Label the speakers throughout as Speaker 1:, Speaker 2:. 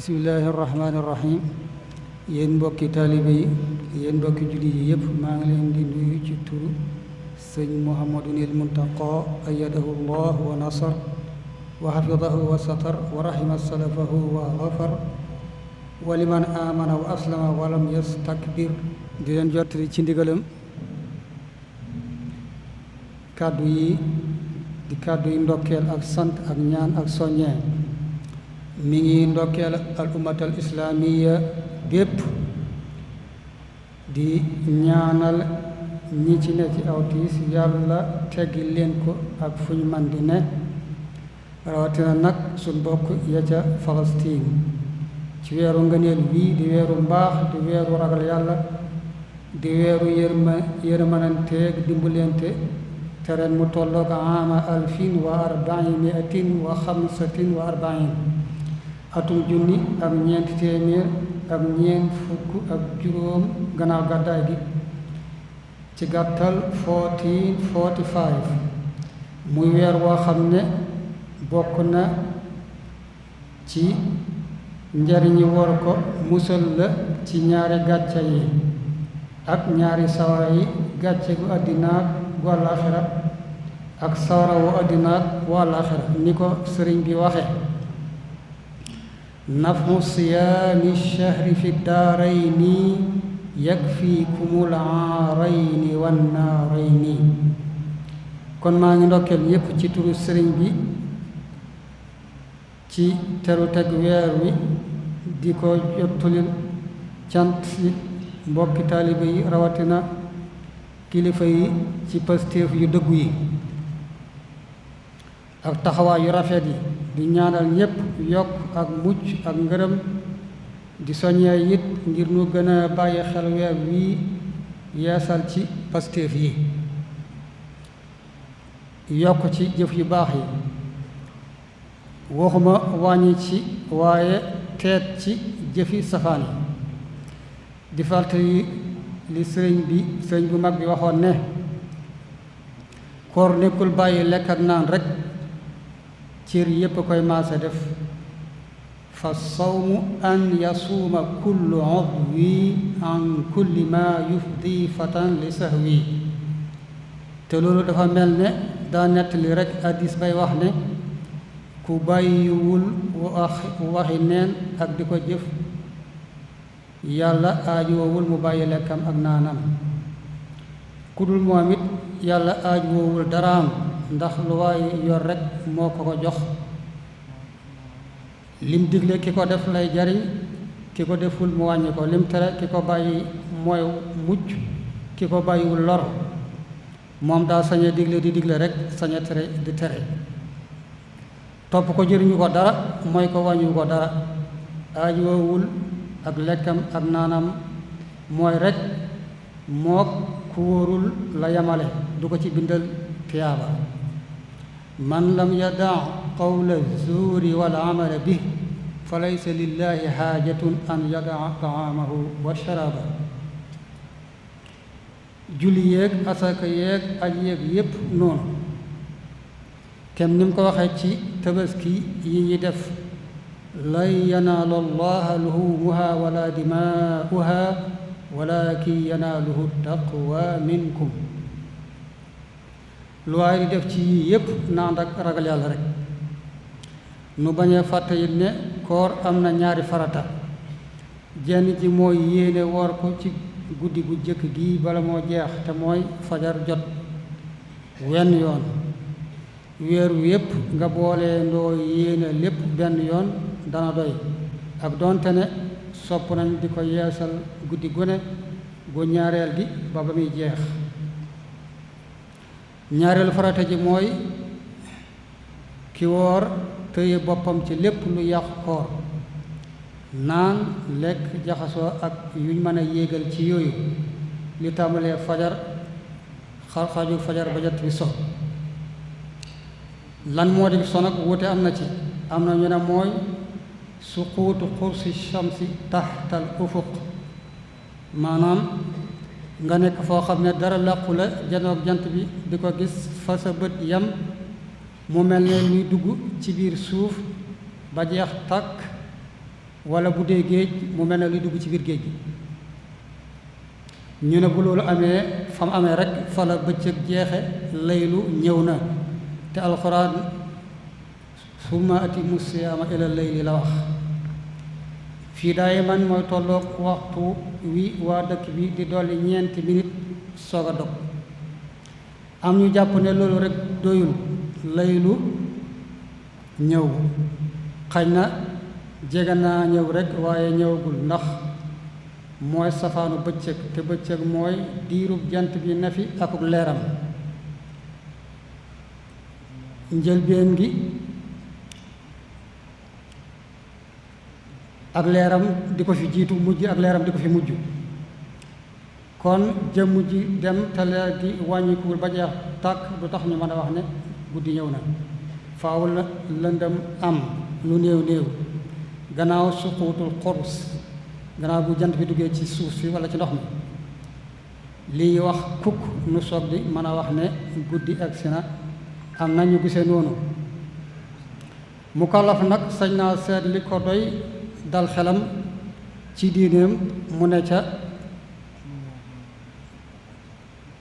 Speaker 1: bismillahi irrahmani irrahim yéen mbokki taalibe yi yéen mbokki jullit yi yëpp maa ngi leen di nuyu ci turu sëñ Muhammadunil Muntaqa ayyadahu llah wa nasar wa xafidahu wa satar wa rahima salafahu wa gafar wa liman amana wa aslama wa lam yastakbir di leen jottali ci ndigalam kàddu yi di kàddu yi ndokkeel ak sant ak ñaan ak soññee mi ngi ndokkeel al ummatal islaamiya gépp di ñaanal ñi ci ne ci aw tiis yàlla teggi leen ko ak fu ñu man di ne rawatina nag suñ bokk ya ca Palestine ci weeru ngëneel bii di weeru mbaax di weeru ragal yàlla di weeru yërmananteeg dimbalante te ren mu tolloog aama alfin wa arbaimiatin wa xamsatin wa arbain atum junni ak ñeenti téeméer ak ñeent fukk ak juróom gannaaw gàddaay gi ci gàttal 1445 muy weer woo xam ne bokk na ci njariñi war ko musal la ci ñaari gàcce yi ak ñaari sawara yi gàcce gu àddinaak gu àllaaxira ak sawara wu àddinaak wu àllaaxira ni ko sëriñ bi waxe nafu siyaami shahri fi daarayni yakfikumul aarayni wannaarayni kon maa ngi ndokkeel yépp ci turu sëriñ bi ci teru teg weer wi di ko jottulil cant mbokki taalibe yi rawatina kilifa yi ci pastéef yu dëggu yi ak taxawaay yu rafet yi di ñaanal ñépp yokk ak mucc ak ngërëm di soññee it ngir nu gën a bàyyi xel weer wii yeesal ci pastéef yi yokk ci jëf yu baax yi waxuma wàññi ci waaye teet ci jëfi safaan yi di fàttali li sëriñ bu mag bi waxoon ne koor nekkul bàyyi lekk ak naan rekk cër yépp koy maase def fa sawmu an yasuuma kullu udwi an kulli ma yufdi fatan li sahwi te loolu dafa mel ne daa nettali rekk hadiis bay wax ne ku bàyyiwul waxi neen ak di ko jëf yàlla aajuwoowul mu bàyyi lekkam ak naanam ku dul moom it yàlla aajuwoowul daraam ndax lu waay yor rekk moo ko ko jox lim digle ki ko def lay jariñ ki ko deful mu wàññi ko lim tere ki ko bàyyi mooy mucc ki ko bàyyiwul lor moom daa sañe digle di digle rekk sañe tere di tere topp ko jëriñu ko dara mooy ko wàññiwu ko dara aajuwoowul ak lekkam ak naanam mooy rekk mook ku wóorul la yamale du ko ci bindal tiyaaba man lam yadaa qawla zuuri wal amala bih fa laysa lillahi xaajatun an yadaa taamahu wa sharaaba julli yéeg asaka yéeg aj yéeg yépp noonu kem ni mu ko waxee ci tabaski yi ñuy def lan yanaala allaha luhumuha wala dimaa'uha walakin yanaaluhu taqwa minkum lu waay di def ci yii yépp naan ak ragal yàlla rek nu bañee fàtte it ne koor am na ñaari farata jenn ji mooy yéene woor ko ci guddi gu jëkk gi bala moo jeex te mooy fajar jot wenn yoon weer wi yépp nga boole ndoo yéene lépp benn yoon dana doy ak doonte ne sopp nañ di ko yeesal guddi gune gu ñaareel gi ba ba muy jeex ñaareelu farata ji mooy ki woor tëye boppam ci lépp lu yàq koor naan lekk jaxasoo ak yuñ mën a yéegal ci yooyu li tàmbalee fajar xarxaju fajar ba jot bi so lan moo di so nag wuute am na ci am na ñu ne mooy suquutu xursi shamsi taxtal ufuq maanaam nga nekk foo xam ne dara làqu la janoog jant bi di ko gis fa sa bët yam mu mel ne luy dugg ci biir suuf ba jeex tàkk wala bu dee géej mu mel ne luy dugg ci biir géej gi. ñu ne bu loolu amee fa mu amee rek fa la bëccëg jeexe laylu ñëw na te alxuraan summa atimu siyaama ila layli la wax. fii daay man mooy tolloog waxtu wi waa dëkk bi di dolli 4 minutes soog a dog. am ñu jàpp ne loolu rek doyul laylu ñëw xañ na jege naa ñëw rek waaye ñëwagul ndax mooy safaanu bëccëg te bëccëg mooy diirub jant bi ne fi akuk leeram. njëlbeen gi ak leeram di ko fi jiitu mujj ak leeram di ko fi mujj kon jëmm ji dem te leer gi wàññikuwul ba jeex tàkk du tax ñu mën a wax ne guddi ñëw na. faaw la lëndëm am lu néew néew gannaaw suquutul xurus gannaaw bu jant bi duggee ci suuf si walla ci ndox mi lii wax kukk nu soog di mën a wax ne guddi agsi na. am na ñu gisee noonu. mukallaf nag sañ naa seet li ko doy dal xelam ci diineem mu ne ca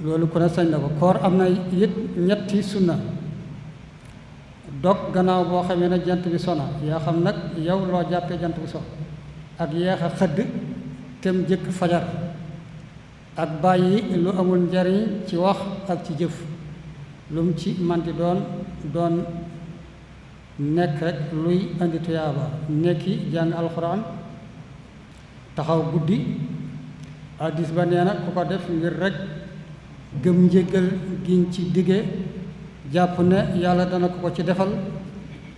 Speaker 1: loolu ku ne sañ na ko. koor am na it ñetti sunna. dog gannaaw boo xamee ne jant bi sona yaa xam nag yow loo jàppee jant bi so ak yeex a xëdd tem jëkk fajar ak bàyyi lu amul njariñ ci wax ak ci jëf lum ci manti doon nekk rek luy indi tuyaaba nekki jàng alxuraan taxaw guddi. hadiis ba nee na ku ko def ngir rek gëm njéggal giñ ci dige jàpp ne yàlla dana ko ci defal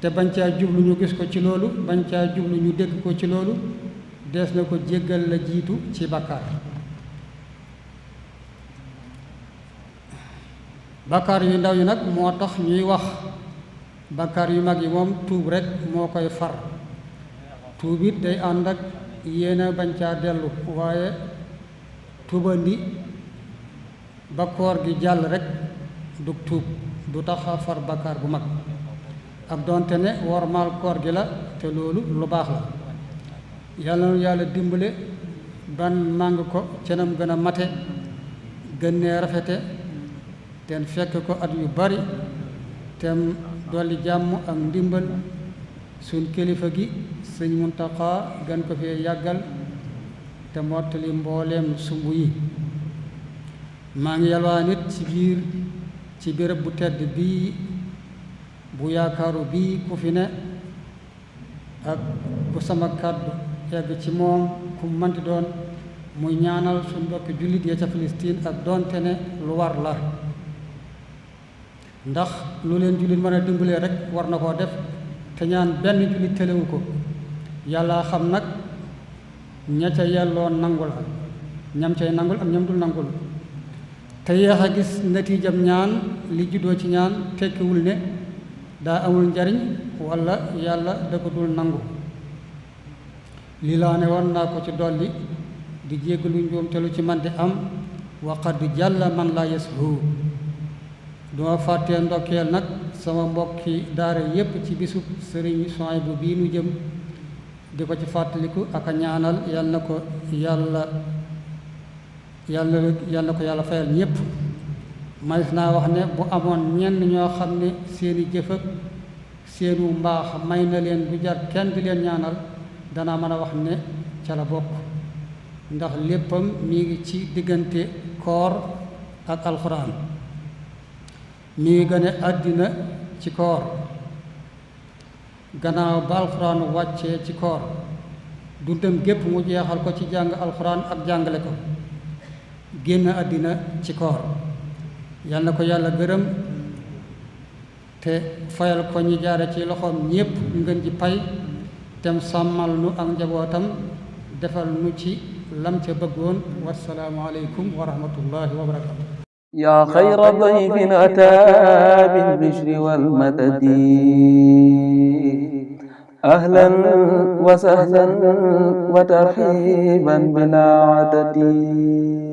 Speaker 1: te bañ caa jublu ñu gis ko ci loolu bañ caa jublu ñu dégg ko ci loolu dees na ko jéggal la jiitu ci bàkkaar. bàkkaar yu ndaw yi nag moo tax ñuy wax. bàkkaar yu mag yi moom tuub rek moo koy far. tuub it day ànd ak yéena bañ caa dellu waaye tuubandi ba koor gi jàll rek du tuub du tax a far bàkkaar bu mag. ak doonte ne wormaal koor gi la te loolu lu baax la. yàlla na yàlla dimbale ban màng ko cenam gën a mate gën nee rafete ten fekk ko at yu bari tem dolli jàmm ak ndimbal suñ kilifa gi sëñ Muntaxa gën ko fee yàggal te mottali mbooleem sumb yi. maa ngi yalwaa nit ci béréb bu tedd bii bu yaakaaru bii ku fi ne ak ku sama kàddu yegg ci moom ku manti doon muy ñaanal suñ mbokki jullit ya ca Palestine ak doonte ne lu war la ndax lu leen jullit mën a dimbalee rek war na koo def te ñaan benn jullit telewu ko. yàlla xam nag ña ca yelloo nangul ak ñam cay nangul ak ñam dul nangul te yéex a gis natiijam ñaan li juddoo ci ñaan tekkiwul ne daa amul njariñ walla yàlla da ko dul nangu. lii laa ne war naa ko ci dolli di jéggalu njuum te lu ci man di am waqad jàlla man la yashu. duma fàttee ndokkeel nag sama mbokki daara yépp ci bisub sëriñ Suhaybu bii nu jëm di ko ci fàttaliku ak a ñaanal yal na ko yàlla fayal ñépp. mais naa wax ne bu amoon ñenn ñoo xam ne seeni jëf ak seenu mbaax may na leen bu jar kenn di leen ñaanal danaa mën a wax ne ca la bokk ndax léppam mi ngi ci diggante koor ak alxuraan. mi ngi gane àddina ci koor gannaaw ba alxuraan wàccee ci koor dundam gépp mu jeexal ko ci jàng alxuraan ak jàngale ko génn àddina ci koor. yal na ko yàlla gërëm te fayal ko ñi jaare ci loxoom ñépp ngën ji pay tem sàmmal nu ak njabootam defal nu ci lam ca bëggoon. wassalaamu aleykum wa rahmatullahi wa barakatu.
Speaker 2: yaa xayra dayfin ataa bil bishri wal madadi ahlan wa sahlan wa tarhiiban bilaa adadi